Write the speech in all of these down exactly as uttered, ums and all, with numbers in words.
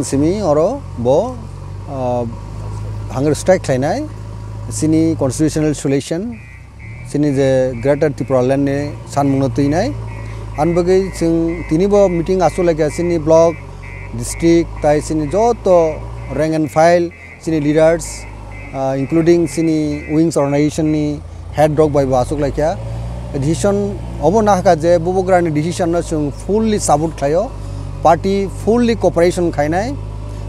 Simi oro bo, ah, hunger strike khlainai, chini constitutional solution, chini je Greater Tipraland ni sanmungno twinai. Ani bagwi chwng tini bo meeting aswk laikha chini block, district, tai chini joto rank and file, chini leaders, ah, including chini wings organization ni head rok bai bo aswk laikha. Decision obo nahakha je bubagrani decision no chwng fully support khlaio, party fully cooperation khainai,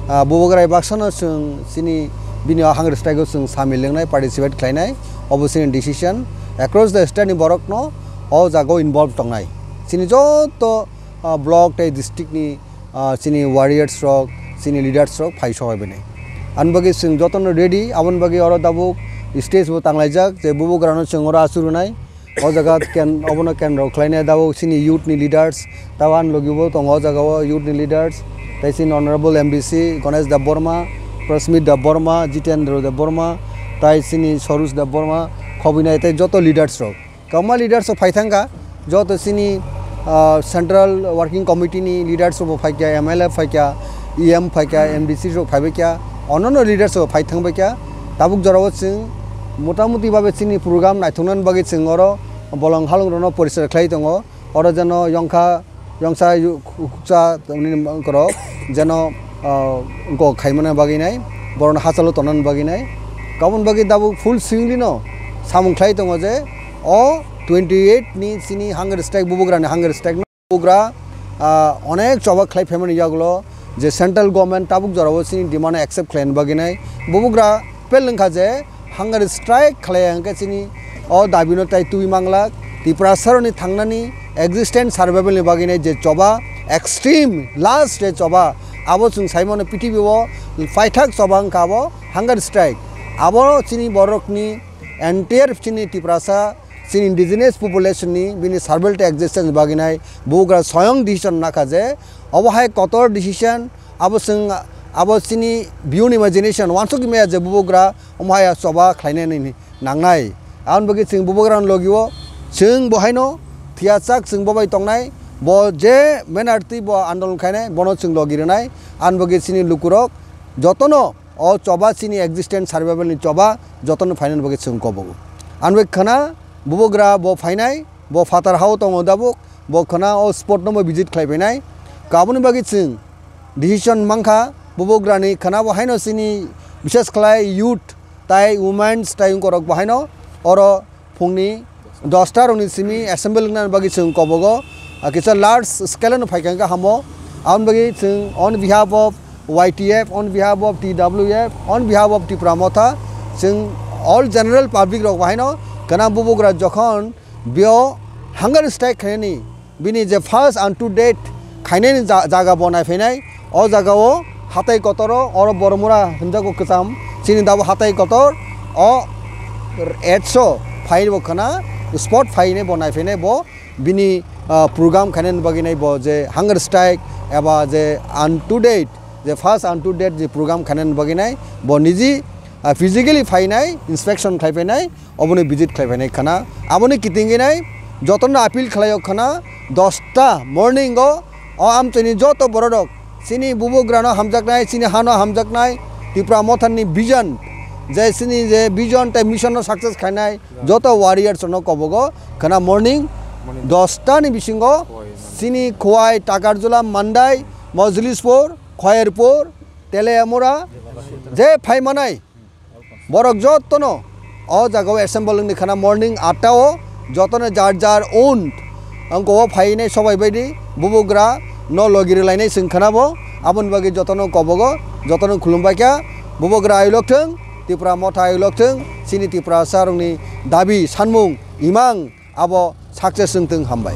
ah, bubagra baksa no chwng chini bini o hunger strike o chwng samil wngnai, participate khlainai, obo chini decision. Across the state ni borok no o jaga o involve tongnai, chini joto, ah, block tei district ni, ah, chini warriors rok, chini leaders rok phai sohai bini. Ani bagwi chwng jotono ready, aboni bagwi oro tabuk stage bo tanglaijak, je bubagrano chwng oro achuk rwnai. O jaga ken-, obono kendro khlainai tabuk chini youth ni leaders, tei ani logi bo tongo o jaga o youth ni leaders, tei chini honorable M D C Ganesh Debbarma, Prasmit Debbarma, Jitendra Debbarma, tei chini Sarosh Debbarma, khobinai tei joto leaders rok. Kwbangma leaders rok phai thangkha, joto chini, ah, Central Working Committee ni leaders rok bo phaikha, M L A phaikha, E M phaikha, M D C rok phaibaikha, onnono leaders rok phai thangbaikha. Tabuk jorao chwng motamuti babe chini program naithoknani bagwi chwng oro bolong halong rokno poriskar khlai tongo. Oro jeno yongkha, yongsa yu-, khuksa tongmani borok jeno, ah, wngkok khaimani bagwi nai, borokno hachalo tongnani bagwi nai. Aboni bagwi tabuk full swingli no samung khlai tongo je o twenty eight ni chini hunger strike, bubagrani hunger strike no bubagra, ah, onek choba khlai phaimani yagulo je central government tabuk jorao chini demand accept khlaina bagwi nai. Bubagra appeal wngkha je hunger strike khlai hwnkhe chini o dabino tai twi manglak. Tiprasarokni thangnani existence survival ni bagwi nai je choba, extreme last je choba, abo chwng saimano prithibi o paithak choba wngkha abo hunger strike. Abo chini borokni entire chini Tiprasa, chini indigenous population ni bini survival tei existence bagwi nai bubagra soyong decision nakha je obo hai kotor decision, abo chwng, abo chini beyond imagination, wansuk maya je bubagra omo hai choba khlainani nangnai. Aboni bagwi chwng bubagrani logi o chwng bo haino thiyachak chwng bo bai tongnai, bo je menartwi bo andolon khainai bono chwng logi rwnai. Aboni bagwi chini lukurok jotono o choba chini existence survival ni choba jotono phainani bagwi chwng kobogo. Ani bagwi khwna bubagra bo phainai, bo phatar hao tongo tabuk, bo khwna o spot no bo visit khlai phainai. Aboni bagwi chwng decision mankha, bubagrani khwna bo haino chini bishes khlai youth tai women's tai wngkorok bo haino oro phungni dosta rokni simi assembly wngnani bagwi chwng kobogo, ah, kisa large scale no phaikha hamo. Aboni bagwi chwng on behalf of Y T F, on behalf of T W F, on behalf of Tipra Motha, chwng all general public rok bo haino khwna bubagra jokhon bio hunger strike khainani, bini je first and to date khainani ja-, jaga bo naiphainai, o jaga o hatai kotor o, oro Boromura hinjago kwcham, chini dabo hatai kotor o etso phai bo khwna spot phainai bo naiphainai bo bini, ah, program khainani bagwi nai bo je hunger strike eba je and to date je first and to date je program khainani bagwi nai bo niji, ah, physically phainai, inspection khlai phainai, oboni visit khlai phainai khwna. Aboni kitingwi nai jotono appeal khlaio khwna, dosta morning o, o amchaini joto bororok chini bubagrano hamjaknai, chini hano hamjaknai, Tipra Mothani vision, je chini je vision tei mission no success khainai joto warriors no kobogo khwna morning dosta ni bisingo chini Khowai, Takarjula, Mandai, Mojlispur, Khoyerpur, Teliamura je phaimanai borok jotono o jaga o assemble wngni khwna morning atta o jotono jar jar own angko o phainai sobai baidi bubagra no logi rwlainai chwng khwna bo. Aboni bagwi jotono kobogo, jotono khulumbai kha. Bubagra ayulok thwng, Tipra Motha ayulok thwng, chini Tiprasa rokni dabi sanmung imang abo success wngthwng, hambai.